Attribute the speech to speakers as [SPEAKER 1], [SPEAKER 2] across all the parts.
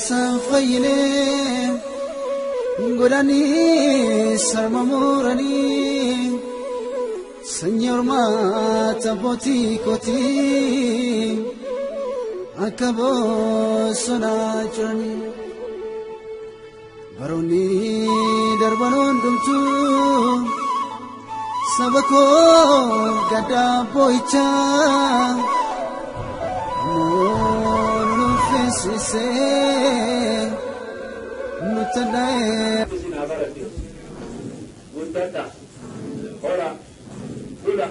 [SPEAKER 1] Tasaan fayyinee godhanii sarma muranii sanyii hormaata abbootii kootii akka bosonaa jiranii. Baroonni darban hundumtuu saba koo gaddaa boo'ichaa nu feesisee nu tanda'ee.
[SPEAKER 2] Isin haa barate, guddadha, hora, bula,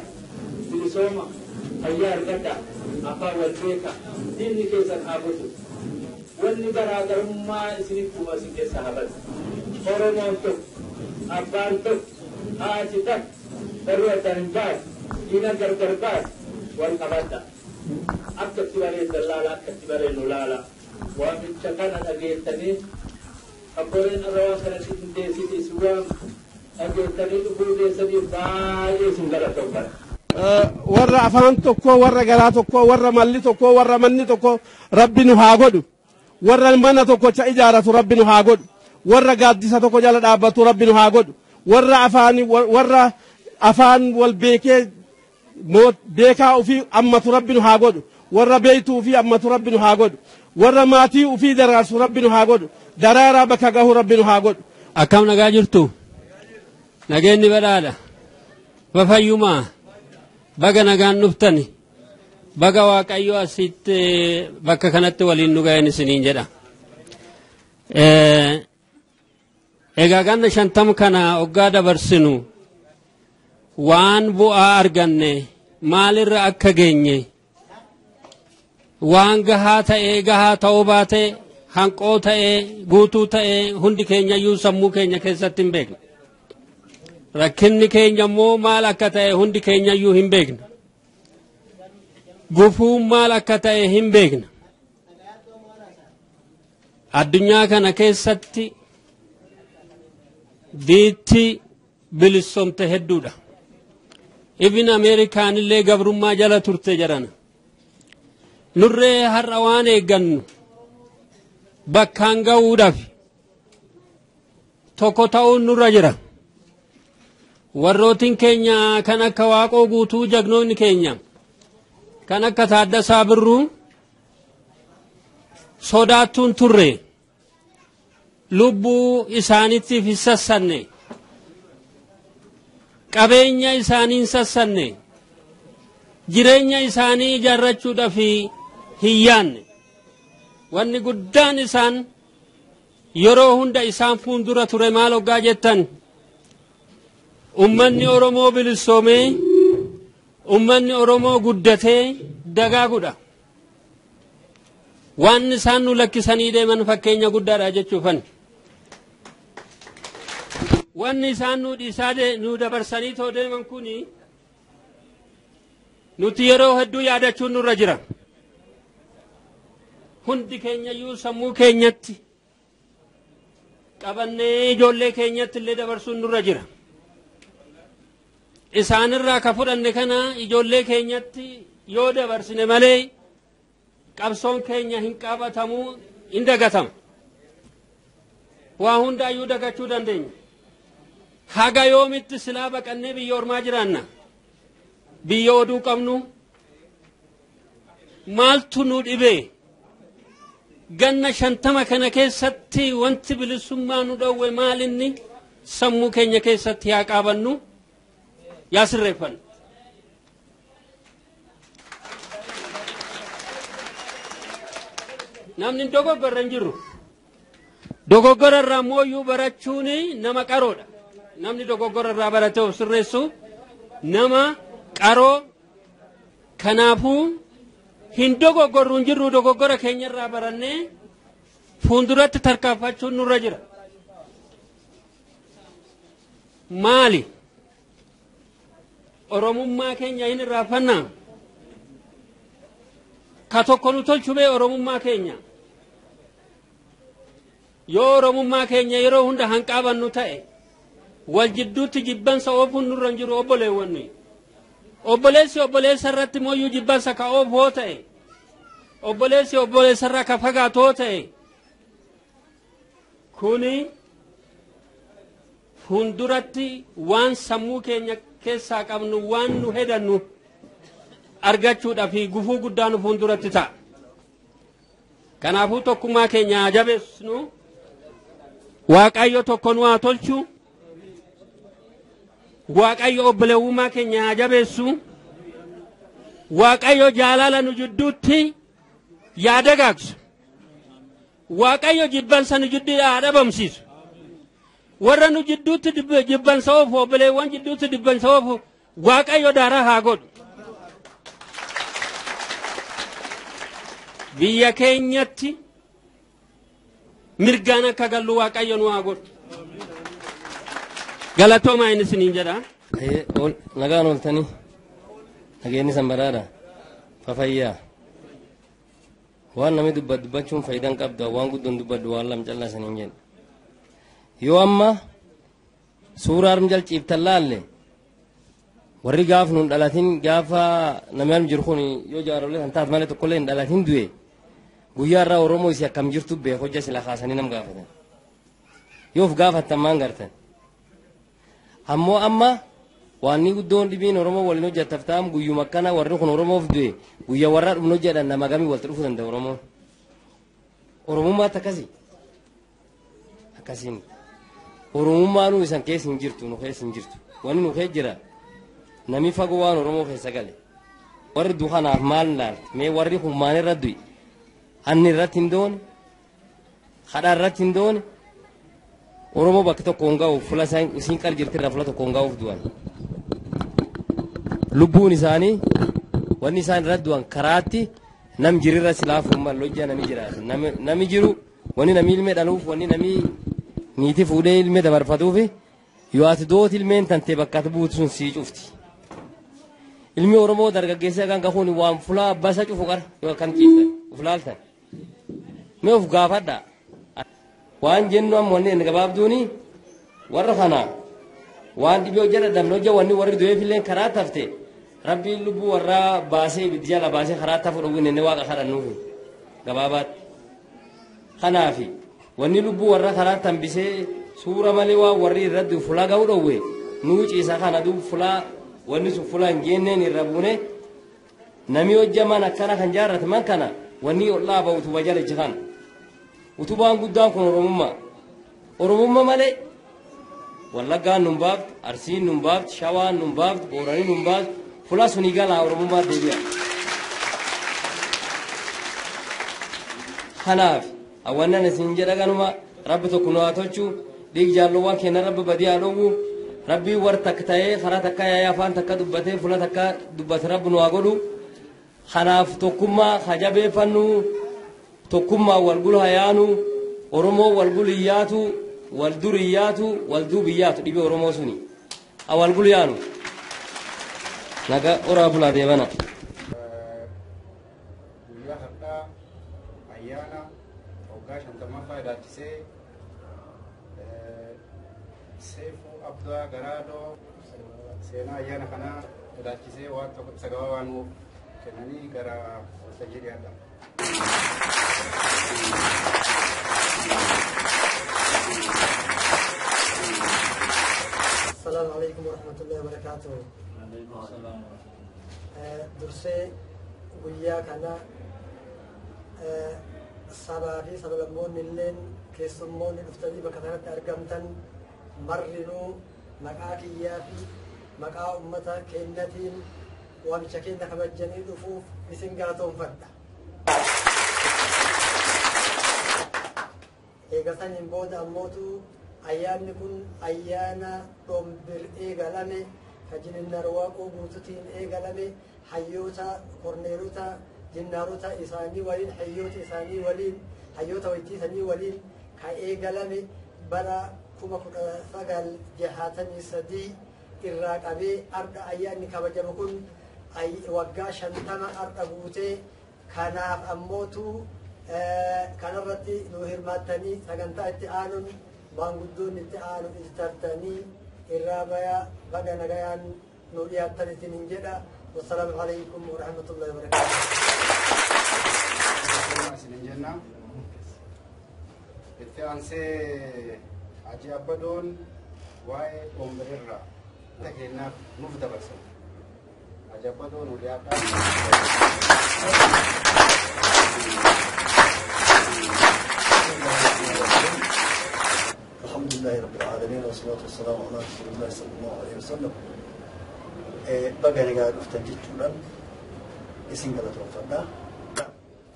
[SPEAKER 2] bilisooma, fayyaa argadha, afaan wal beeka, diinni keessan haa butu. Wanni garaagarummaa isiniif uuma isin keessa haa badu. Oromoon tokko, abbaan tokko, haati takka, barruu addaan hin baatu, diina gargar baatu, wal qabadha. Akka itti bareeddan laala, akka itti bareennu laala. Waamicha kana dhageettanii abbooleen irra waan kana qindeessite isin waan dhageettanii dhufuu keessaniif baay'ee isin galatoomfadha.
[SPEAKER 3] Warra afaan tokko, warra garaa tokko, warra malli tokko, warra manni tokko Rabbi nu haa godhu. Warra mana tokkocha ijaaratu Rabbi nu haa godhu. Warra gaaddisa tokko jala dhaabbatu Rabbi nu haa godhu. Warra afaan, warra afaan wal beekee beekaa ofii ammatu Rabbi nu haa godhu. Warra beeytuu ofii ammatu Rabbi nu haa godhu. Warra maatii ofii daraarsu Rabbi nu haa godhu. Daraaraa bakka gahu Rabbi nu haa godhu.
[SPEAKER 4] Akkam nagaa jirtu? Nageenyi badhaadha. Bafayyumaa. Baga nagaan dhuftani. Baga Waaqayyo asitti bakka kanatti waliin nu ga'een isiniin jedha. Egaa ganna 50 kana hoggaa dabarsinu waan bu'aa arganne, maalirra akka geenye, waan gahaa ta'ee, gahaa ta'uu baate, hanqoo ta'ee, guutuu ta'ee, hundi keenya iyyuu sammuu keenya keessatti hin beekne. Rakkinni keenya immoo maal akka ta'e hundi keenya iyyuu hin beekne. Gufuun maal akka ta'e hin beekne. Addunyaa kana keessatti biitti bilisoomte hedduudha. Ibn Ameerikaan illee gabrummaa jala turte jedhana. Nurree har'a waan eeggannu bakkaan ga'uudhaaf tokko ta'uun nurra jira. Warrootiin keenya kan akka Waaqoo Guutuu, jagnoonni keenya kan akka Taaddasaa Birruu sodaattuun turre, lubbuu isaaniitiif hin sassanne, qabeenya isaanii hin sassanne, jireenya isaanii ijaarrachuudhaaf hin yaanne. Wanni guddaan isaan yeroo hunda isaan fuuldura ture maal hoggaa jettan, ummanni Oromoo bilisoomee, ummanni Oromoo guddatee dagaagudha. Waan isaan nu lakkisanii deeman fakkeenya guddaadha jechuufan. Wanni isaan nu dhiisaa nu dabarsanii too deeman kuni nuti yeroo hedduu yaadachuun nurra jira. Hundi keenyayyuu sammuu keenyatti qabannee ijoollee keenyatti illee dabarsuun nurra jira. Isaanirraa ka fudhanne kana ijoollee keenyatti yoo dabarsine malee qabsoon keenya hin qabatamuu, hin dagatamu. Waa hundaayyuu dagachuu dandeenya. Haga yoomitti silaa baqannee biyya ormaa jiraanna? Biyya oduu qabnu maaltu nu dhibee? Ganna 50 kana keessatti wanti bilisummaa nu dhowwe maalinni sammuu keenya keessatti yaa qaabannu, yaa sirreeffannu. Namni dogoggorra hin jirru. Dogoggora irraa mooyyuu barachuun nama qaroodha. Namni dogoggora irraa baratee of sirreessu nama qaroo. Kanaafuu hin dogoggorru hin jirru, dogoggora keenya irraa barannee fuulduratti tarkaanfachuun nurra jira. Maali? Oromummaa keenya hin irraanfannaa? Ka tokko nu tolchu bee Oromummaa keenya. Yoo Oromummaa keenya yeroo hunda hanqaabannu ta'e, wal jidduutti jibbansa oofuun nurra hin jiru obboleewwan nuyi. Obboleessi obboleessa irratti mooyyuu jibbansa ka oofu hoo ta'e, obboleessi obboleessa irraa ka fagaatu hoo ta'e, Kuni fuulduratti waan sammuu keenya keessaa qabnu waan nu hedannu argachuudhaaf gufuu guddaa nu fuulduratti ta'a. Kanaafuu tokkummaa keenya haa jabeessinu. Waaqayyo tokko nu haa tolchu. Waaqayyo obboleewwummaa keenya haa jabeessu. Waaqayyo jaalala nu jidduutti yaa dagaagsu. Waaqayyo jibbansa nu jidduu haa dhabamsiisu. Warra nu jidduutti jibbansa oofu obboleewwan jidduutti jibbansa oofu Waaqayyo daaraa haa godhu. Biyya keenyatti mirgaan akka gallu Waaqayyo nu haa godhu. Galatoomaa inni isiniin jedha.
[SPEAKER 5] Nagaan ooltanii nageenyi sanbaraadha fafayyaa waan namni dubbatu dubbachuun faayidaa hin qabdu waan guddoon dubbaddu waan lam callaa isiniin jedha. Yoo amma suuraa arm jal ciiftan laalle warri gaaf nun dhalatin gaafa namni arm jiru kun yoo jaarolee kan taat malee tokkollee hin dhalatin du'e guyyaa irraa Oromoo isii akkam jirtu beeku hojja sila kaasanii nam gaafatan. Yoo of gaafattan maan gartan. Ammoo amma waanni guddoon dhibiin Oromoo waliin hojjettaaf ta'am guyyuma akkana warri kun Oromoof du'e guyyaa warraa dhumnu jedhan nama gamii walitti dhufuu danda'a Oromoon. Oromummaatti akkasii. Akkasiin. Oromummaa nu isan keessa hin jirtu nu keessa hin jirtu. Wanni nu keessa jira nami fagoo waan Oromoo keessa gale. Warri du'anaaf maal laalte mee warri kun maal irra du'e anni irratti hin doone hadha irratti hin doone Oromoo bakka tokko hin ga'u fula isiin qal jirti irraa fula tokko hin ga'uuf du'an. Lubbuun isaanii wanni isaan irra du'an karaatti nam jirirra silaaf umman lojja nami jiraatu nami jiru wanni nami ilmee dhaluuf wanni nami niitii fuudhee ilmee dabarfatuufi yoo ati dooti ilmeen tantee bakka ati buutu sun sii cufti. Ilmi Oromoo dargaggeessa kan gahuun waan fulaa abbaa isaa cufu qara yoo akkam ciiftan uf laaltan. Mee of gaafadha. Waan jennu amma wanni inni gabaabduuni warra kana waan dhibee hojja dadhabne hojja wanni warri du'eef illee karaa tafte rabbiin lubbuu warraa baasee ibiddi jala baasee karaa tafu dhowwin inni waaqa kadhannuufi gabaabaatti. Kanaafi wanni lubbuu warra karaa tambisee suura malee waan warri irratti fulaa ga'uu dhowwe nuu ciisa kana duub fulaa wanni sun fulaa hin geenneen irra buune nami hojja man akkana kan jaarrate man kana wanni ollaa ba'u utuba jala iji kana. Utubaan guddaan kun Oromummaa. Oromummaa malee Wallaggaan nun baaftu, Arsiin nun baaftu, Shawaan nun baaftu, Booranii nun baaftu, fula sunii galaa Oromummaa deebi'a. Kanaaf hawwannaan isin jedha ganuma rabbi tokko nu haa tolchu dhiig jaalluwwan keenya rabbi badii haa dhowwu rabbii war takka ta'ee karaa takka yaa'ee afaan takka dubbatee fula takka dubbate rabbi nu haa godhu. Kanaaf tokkummaa haa jabeeffannu tokkummaa wal gulu haa yaanu Oromoo wal gulu iyyaatu wal dur iyyaatu wal duub iyyaatu dhibee Oromoo suni haa wal gulu yaanu. Nagaa oraa bulaa deebana.
[SPEAKER 6] Guyyaa har'aa ayyaana waggaa 50ffaa ilaalchisee Seefuu Abdaa Garaadoo seenaa ayyaana kanaa ilaalchisee waan tokko ibsa gabaabaa nuuf kennanii gara waltajjii dhiyaadha.
[SPEAKER 7] السلام عليكم ورحمة الله وبركاته. Dursee guyyaa kana sabaa fi sablammoonni illeen keessummoonni dhuftanii bakka kanatti argamtan marrinuu maqaa kiyyaa fi maqaa uummata keenyatiin waamicha keenya kabajanii dhufuuf isin galatoonfadha. Eega saniin booda ammootu ayyaanni kun ayyaana dhombir eegalame ka jinnaar waaqoo guututiin eegalame hayyoota korneelota jinnaarota isaanii waliin hayyoota isaanii waliin hayyoota wayitiisanii waliin ka eegalame bara 1963 irraa qabee arda ayyaanni kabajamu kun waggaa 50 arda guutee kanaaf ammootu kanarratti nu hirmaattanii sagantaa itti aanuun maanguddoonni itti aanu itti irraa baya baga nagayaan nu dhiyaattan isiniin jedha. Wassalaamu alaikum warahmatullahi wabarakatuh.
[SPEAKER 6] Isinin jenna. Itti Itti aansee Haji Abbadoon waa'ee dhoombirirraa keenyaaf nuuf dabarsan. Haji Abbadoon uliyaadhaa.
[SPEAKER 8] الحمد لله رب العالمين والصلاة والسلام على رسول الله صلى الله عليه وسلم. Baga nagaa dhuftan jechuudhaan isin galatoonfadha.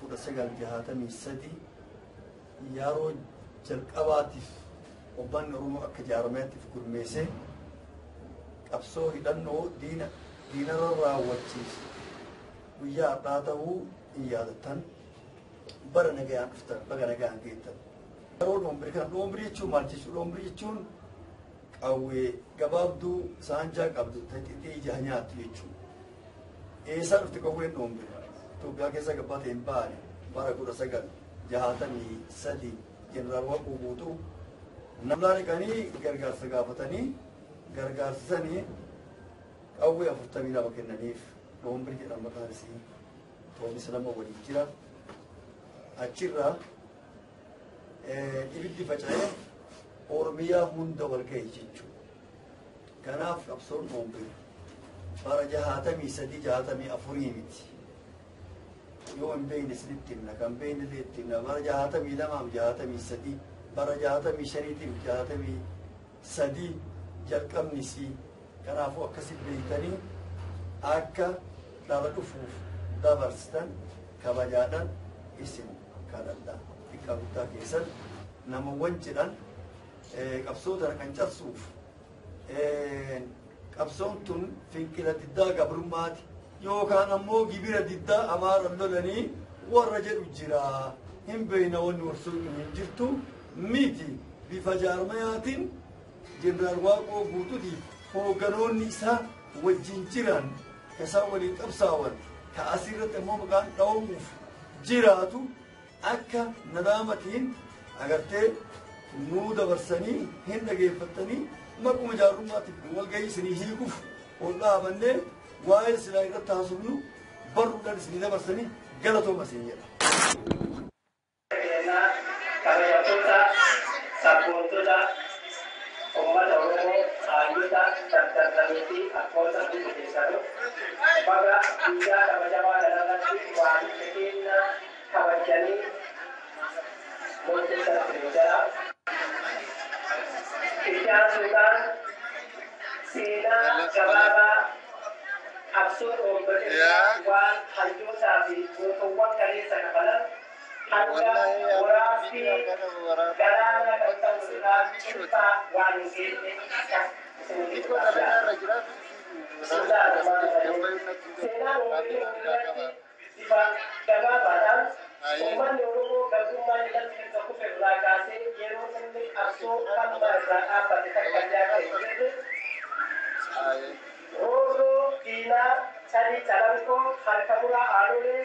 [SPEAKER 8] 1963 yeroo jalqabaatiif uummanni Oromoo akka jaarmayaatiif gurmeessee qabsoo hidhannoo diina diinarra raawwachiisu guyyaa har'aa ta'uu hin yaadattan. Bara nagaan dhuftan, baga nagaan geettan. Yeroo dhoombirii kana, dhoombirii jechuun maal jechuudha? Dhoombirii jechuun qawwee gabaabduu saanjaa qabdu xixiqqii ija nyaattu jechuudha. Eessaa dhufte qawween dhoombirii? Itoophiyaa keessa gabbaa ta'e hin baane. Bara 1963 Jeneraal Waaqoo Guutuu namlaa dhiqanii gargaarsa gaafatanii gargaarsisanii qawwee 42 kennaniif. Dhoombirii jedhama maqaan isii. Toonis lama waliin jira. Achirraa ibiddi faca'ee Oromiyaa hunda wal ga'e jechuudha. Kanaaf qabsoon dhoombirii bara 63 64 miti. Yoo hin beekne isinitti himna, kan beekne illee itti himna. Bara 62 63, bara 65 63 jalqabni isii. Kanaafuu akkasi beektanii akka dhala dhufuuf dabarsitan kabajaadhaan isin kadhadha. Xiqqaa guddaa keessan namawwan jedhan qabsoo tana kan cabsuuf, qabsoon tun finqila diddaa gabrummaati yookaan ammoo gibira diddaa Amaara lolanii warra jedhu jira. Hin beeyna, wanni warsuun hin jirtu miti. Bifa jaarmayaatiin Jeneraal Waaqoo Guutuutiif hoogganoonni isaa wajjin jiran, ka isaan waliin qabsaawan, ka asirratti ammoo maqaan dhawamuuf jiraatu akka nadaamatiin agartee nuu dabarsanii hin dhageeffattanii maquma jaarrummaatiif walgahii isinii hiikuuf ol dhaabannee waa'ee silaa irratti haasofnu barruudhaan isinii dabarsanii galatooma isin jedha.
[SPEAKER 9] Kabajamtoota sabboontota uummata Oromoo, hayyota, dargaggootaa fi abboota biyya keessanuu, baga guyyaa kabajamaa kanarratti waamicha keenya kabajanii murteessan jira. Itti aansuudhaan seenaa gabaabaa qabsoo dhoombirii waan hayyootaa fi gootowwan kaleessa kafalan hanga waraabbii galaana qaxxaamu irraa cuunfaa waan hin geenye seenaa dhoombirii irratti bifa gabaabaadhaan, uummanni Oromoo gabrummaa jalatti erga kufe irraa kaasee yeroo inni qabsoo falmaa irraa dhaabbate takka illee akka hin jirre, roorroo diinaa Calii Calanqoo, harka muraa Aanolee,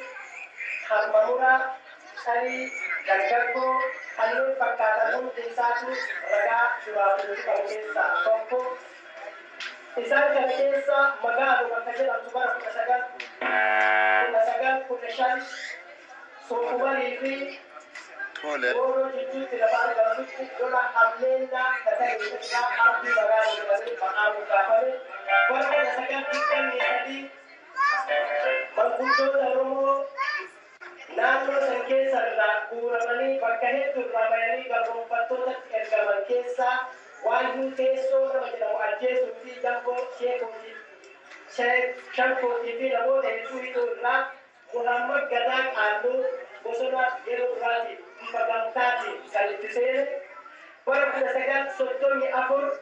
[SPEAKER 9] harma muraa Calii Dargaggoo kanneen fakkaatan hundi isaatu ragaa duraa qabu keessaa tokko. Isaan kana keessa magaaluma bakka jedhamtu bara 1915 Sookubarii fi Gooroo jidduutti lafa argamtutti lola hammeennaa ta'e irraa ardii magaalaa jedhamee maqaa moggaafame. Bara 1923 manguddoota Oromoo naannoo san keessa irraa guuramanii bakka hedduu irraa bayanii garboomfattootatti ergaman keessaa Waayyuu Teessoo nama jedhamu ajjeesuu fi Jangoo Shankootii fi namoota hedduu hidhuu irraa Muhammad Gadaa Qaalluu bosona yeroo duraatiif bifa gamtaatiin kan itti seene. Bara 1934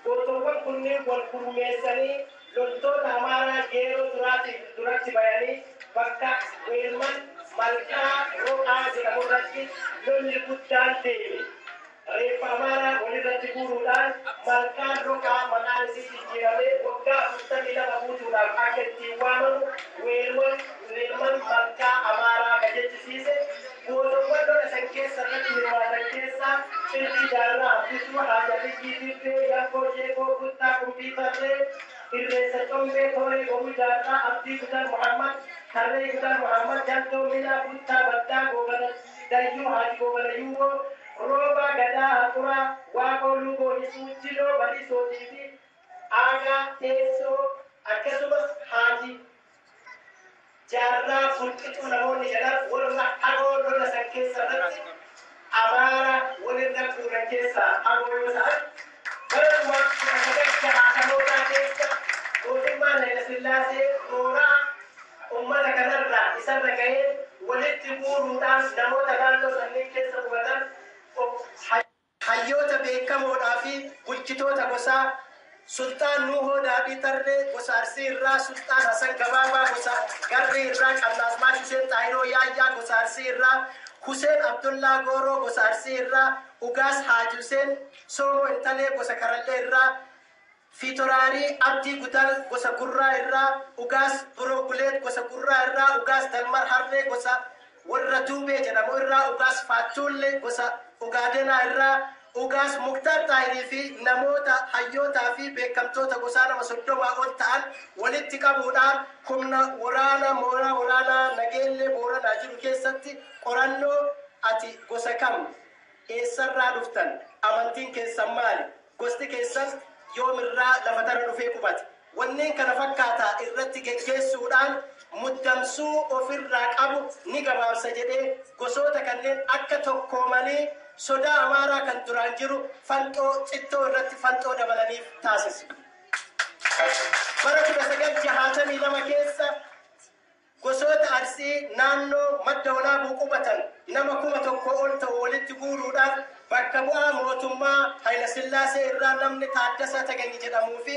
[SPEAKER 9] gootowwan kunneen wal gurmeessanii loltoota Amaaraa yeroo duraatiif duratti bayanii bakka Weelman Malkaa Roqaa jedhamu irratti lolli guddaan deeme. Reeffa Amaaraa walirratti guuruudhaan Malkaan Roqaa maqaan isii jijjiiramee waggaa 42 guutuudhaaf akka ittiin waamamu Weelman Malkaa Amaaraa kan jechisiise. Gootowwan lola san keessa irratti hirmaatan keessaa Cirrii Jaarraa Hambisuu, Haajaliyyii Dibbee, Yakkoo Sheekoo, Guttaa Qumbii Tarree, Irreessa Combee, Tooree Gomuu Jaarraa, Abdii Gutar Muhammad, Tarree Gutar Muhammad, Jantoo Minaa, Guttaa Baddaa, Goobana Dayyuu, Haji Goobana Yuuboo, Roobaa Gadaa Hafuraa, Waaqoo Luuboo Hisuu, Jiloo Bariisootii fi Aagaa Teessoo akkasumas Haaji Jaarraa Fulqixuu namoonni jedhan warra hagoo lola san keessa irratti Amaara walirra guuran keessaa hagoo yoo ta'an, bara 1960mootaa keessa mootummaan Hayilasillaasee mooraa ummata kanarraa isarra ga'ee walitti guuruudhaan namoota naannoo sanneen keessa qubatan hayyoota beekamoodhaa fi bulchitoota gosaa Sultaan Nuhoo Daadhii Tarree gosa Arsii irraa, Sultaan Hasan Gabaabaa gosa Garrii irraa, Qal'aasmaash Huseen Xaahiroo Yaayyaa gosa Arsii irraa, Huseen Abdullaa Gooroo gosa Arsii irraa, Ugaas Haaji Huseen Soomoo Intalee gosa Karallee irraa, Fiitoraarii Abdii Gudal gosa Gurraa irraa, Ugaas Boroo Guleet gosa Gurraa irraa, Ugaas Dalmar Harree gosa warra Duubee jedhamu irraa, Ugaas Faattuullee gosa Ugaadenaa irraa, Ugaas Muktaar Xaahirii fi namoota hayyootaa fi beekamtoota gosaa nama 30 ol ta'an walitti qabuudhaan humna waraana mooraa waraanaa Nageellee Booranaa jiru keessatti qorannoo ati gosa kam, eessarraa dhuftan, amantiin keessan maali, gosti keessan yoomirraa lafa tana dhufee qubate, wanneen kana fakkaataa irratti geggeessuudhaan muddamsuu ofirraa qabu ni gabaabsa jedhee gosoota kanneen akka tokkoomanii sodaa Amaaraa kan duraan jiru fanxoo cittoo irratti fanxoo dabalaniif taasise. Bara 1962 keessa gosoota Arsii naannoo Madda Walaabuu qubatan nama 1000 ol ta'u walitti guuruudhaan bakka bu'aa mootummaa Hayilasillaasee irraa namni Taaddasaa Taganyi jedhamuu fi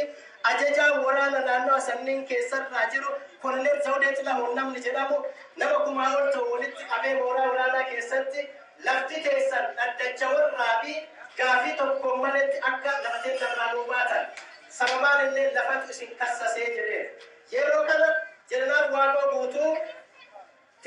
[SPEAKER 9] ajajaa waraana naannoo sanniin keessarraa jiru Koloneel Zawudee Xilahuun namni jedhamu nama 1000 ol ta'u walitti qabee mooraa waraanaa keessatti lafti teessan dhaddacha warraa fi gaafii tokkoon maletti akka lafa teessarraa nuu baatan, sababaan illee lafatu isin kassasee jedheen. Yeroo kana Jeneraal Waaqoo Guutuu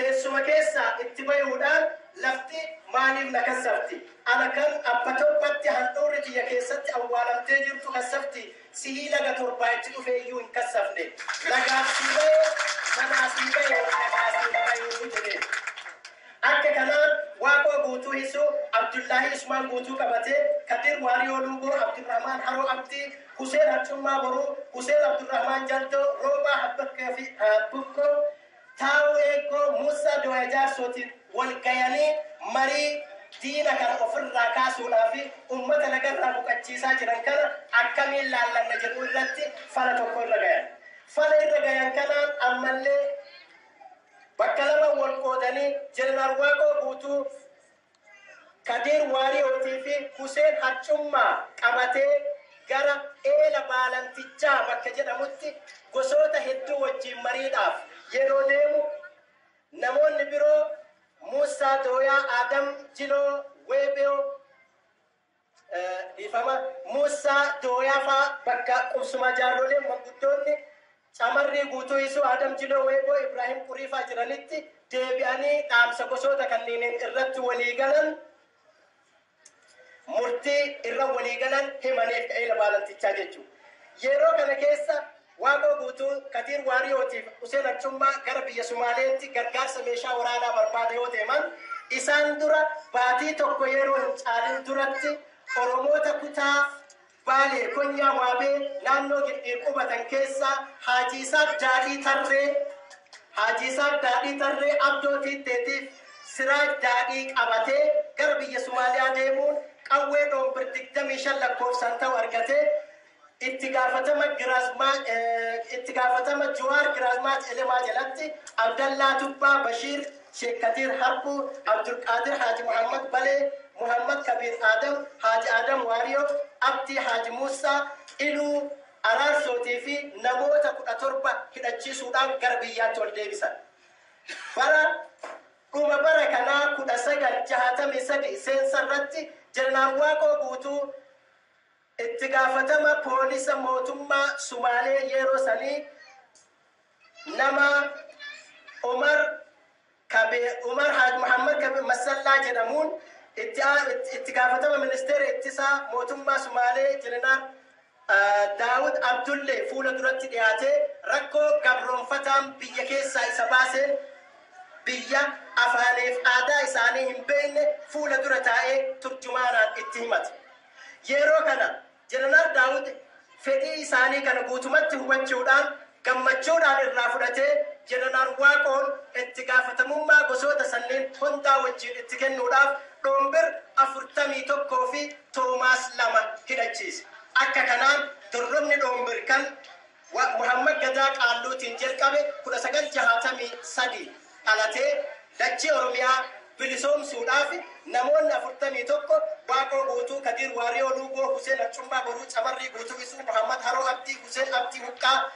[SPEAKER 9] teessuma keessaa itti bayuudhaan lafti maaliif na kassafti? Ana kan abba torbatti handhuurri tiyya keessatti awwaalamtee jirtu kassafti, sihii laga torbaa itti dhufee iyyuu hin kassafne. Lagaaf sii bayee, manaa sii bayee, lagaa sii bayuu jedheen. Akka kanaan Waaqoo Guutuu Hisuu, Abdullaahii Usmaan Guutuu qabatee, Kadir Waariyoo Luugoo, Abdurrahmaan Haroo Abdii, Huseen Harcummaa Boruu, Huseen Abdurrahmaan Jaldoo, Roobaa Habbukkoo, Taa'uu Eeggoo, Muusaa Dooya Jaarsootiin wal gayanii marii diina kana ofirraa kaasuudhaa fi ummata lagarraa buqachiisaa jiran kana akkamiin laallanna jedhu irratti fala tokko irra gayan. Fala irra gayan kanaan ammallee bakka lama wal qoodanii Jeneraal Waaqoo Guutuu, Kadir Waariyootii fi Huseen Harcummaa qabatee gara Eela Baalantichaa bakka jedhamutti gosoota hedduu wajjin mariidhaaf yeroo deemu namoonni biroo Muusaa Dooyaa, Adam Jiloo Weeboo, dhiifama, Muusaa Dooyaa faa bakka qubsuma jaarroleen manguddoonni Camarrii Guutuu Hisuu, Adam Jiloo Weeboo, Ibraahim Quriifaa jiranitti deebi'anii dhaamsa gosoota kanneeniin irratti walii galan, murtii irra walii galan himaniif Eela Baalantichaa jechuudha. Yeroo kana keessa Waaqoo Guutuu, Kadiir Waariyootiif Huseen Harcummaa gara biyya Sumaaleetti gargaarsa meeshaa waraanaa barbaada yoo deeman, isaan dura baatii tokko yeroo hin caalin duratti Oromoota kutaa Baalee Konyaa Waabee naannoo Gindhiir qubatan keessaa Haaji Isaaq Daadhii Tarree, Haaji Isaaq Daadhii Tarree, Abdoo Tiitteetiif Siraaj Daadhii qabatee gara biyya Sumaaliyaa deemuun qawwee dhoombir 25 lakkoofsaan ta'u argatee itti gaafatama Juwaar Giraazmaach Elemaa jalatti Abdallaa Tubbaa, Bashiir Sheek Kadiir Harbuu, Abdulqaadir Haaji Muhammad Balee, Muhammad Kabiir Adam, Haaji Adam Waariyoo, Abdii Haaji Muusaa, Iluu Araarsootii fi namoota 17 hidhachiisuudhaan gara biyyaatti ol deebisan. Bara dhuma bara kanaa 1963 seensa irratti Jeneraal Waaqoo Guutuu itti gaafatama poolisa mootummaa Sumaalee yeroo sanii nama Umar Haaj Muhammad Kabe Masallaa jedhamuun itti gaafatama ministeera ittisaa mootummaa Sumaalee Jeneraal Daawud Abdullee fuula duratti dhiyaatee rakkoo gabroonfataan biyya keessaa isa baaseen biyya afaaniif aadaa isaanii hin beekne fuula dura taa'ee turjumaanaan itti himate. Yeroo kana Jeneraal Daawud fedhii isaanii kana guutumatti hubachuudhaan gammachuudhaan irraa fudhatee Jeneraal Waaqoon itti gaafatamummaa gosoota sanneen hundaa wajjin itti kennuudhaaf dhoombir 41 fi Toomaas 2 hidhachiise. Akka kanaan dorrobni dhoombir kan Muhammad Gadaa Qaalluutiin jalqabe 1963 dhalatee dachee Oromiyaa bilisoomsuudhaaf namoonni 41 Waaqoo Guutuu, Kadiir Waariyoo Luugoo, Huseen Arcummaa Boruu, Camarrii Guutuu Isuu, Muhammad Haroo Abdii, Huseen Abdii Huqqaa,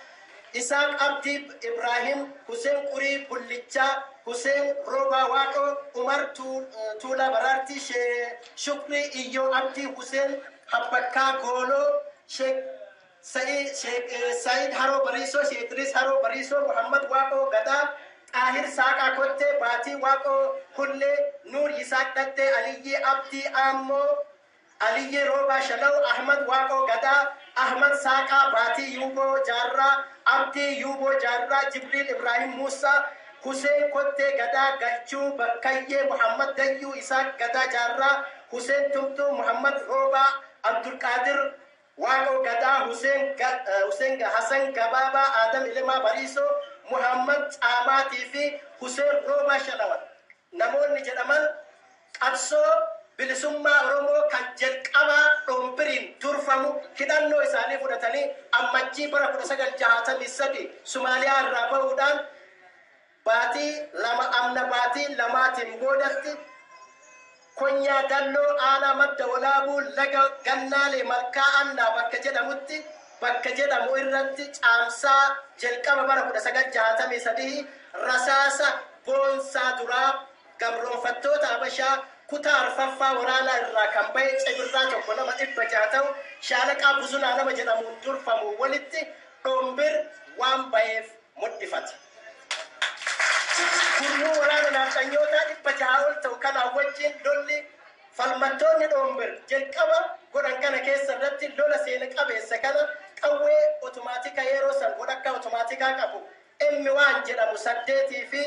[SPEAKER 9] Isaaq Abdii Ibraahim, Huseen Qurii Bullichaa, Huseen Roobaa Waaqoo, Umar Tuulaa Baraartii, Shukrii Iyyoo Abdii, Huseen Habbakkaa Gooloo, Sheek Sa'iid Haroo Bariisoo, Sheek Idris Haroo Bariisoo, Muhammad Waaqoo Gadaa, Xaahir Saaqaa Kottee, Baatii Waaqoo Hullee, Nuur Yisaaq Dhattee, Aliyyii Abdii Aammoo, Aliyyii Roobaa Shalaw, Ahmad Waaqoo Gadaa, Ahmad Saaqaa, Baatii Yuuboo Jaarraa, Abdii Yuuboo Jaarraa, Jibriil Ibraahim Muusaa, Huseen Kottee Gadaa, Galchuu Bakkayyee, Muhammad Dayyuu Isaaq Gadaa Jaarraa, Huseen Tumtuu, Muhammad Roobaa, Abdulqaadir Waaqoo Gadaa, Huseen Hasan Gabaabaa, Adam Ilimaa Bariisoo, Muhammad Caamaatii fi Huseen Roobaa Shalawan. Namoonni jedhaman qabsoo bilisummaa Oromoo kan jalqabaa dhoombiriin durfamu hidhannoo isaanii fudhatanii ammajjii bara 1963 Somaaliyaa irraa bahuudhaan baatii 2 amna baatii 2tiin boodatti Konyaa Dalloo aanaa Madda Walaabuu laga Gannaalee Malkaa Annaa bakka jedhamu irratti caamsaa jalqaba bara 1963 rasaasa boonsaa duraa gabroonfattoota Habashaa kutaa arfaffaa waraanaa irraa kan bahe cibirraa 1 nama 600 ta'u shaalaqaa Buzunaa nama jedhamuun durfamu walitti dhoombir waan baheef mul'ifata. Gurmuu waraana nafxanyootaa 600 ol ta'u kanaan wajjin lolli falmattoonni dhoombir jalqaba godhan kana keessa irratti lola seena qabeessa kana qawwee otomaatika yeroo san godhakka otomaatikaa qabu M1 jedhamu 8 fi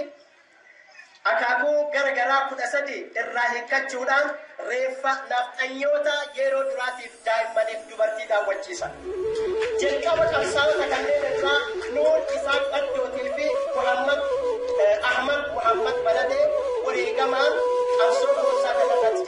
[SPEAKER 9] akaakuu gara garaa 13 irraa hiikkachuudhaan reeffa nafxanyoota yeroo duraatiif daa'immaniif dubartii daawwachiisan. Jalqaba qabsaa'ota kanneen irraa Nuur Isaaq Addootii fi Muhammad Ahmad Muhammad Baladee wareegamaan qabsoo boonsaa kanarratti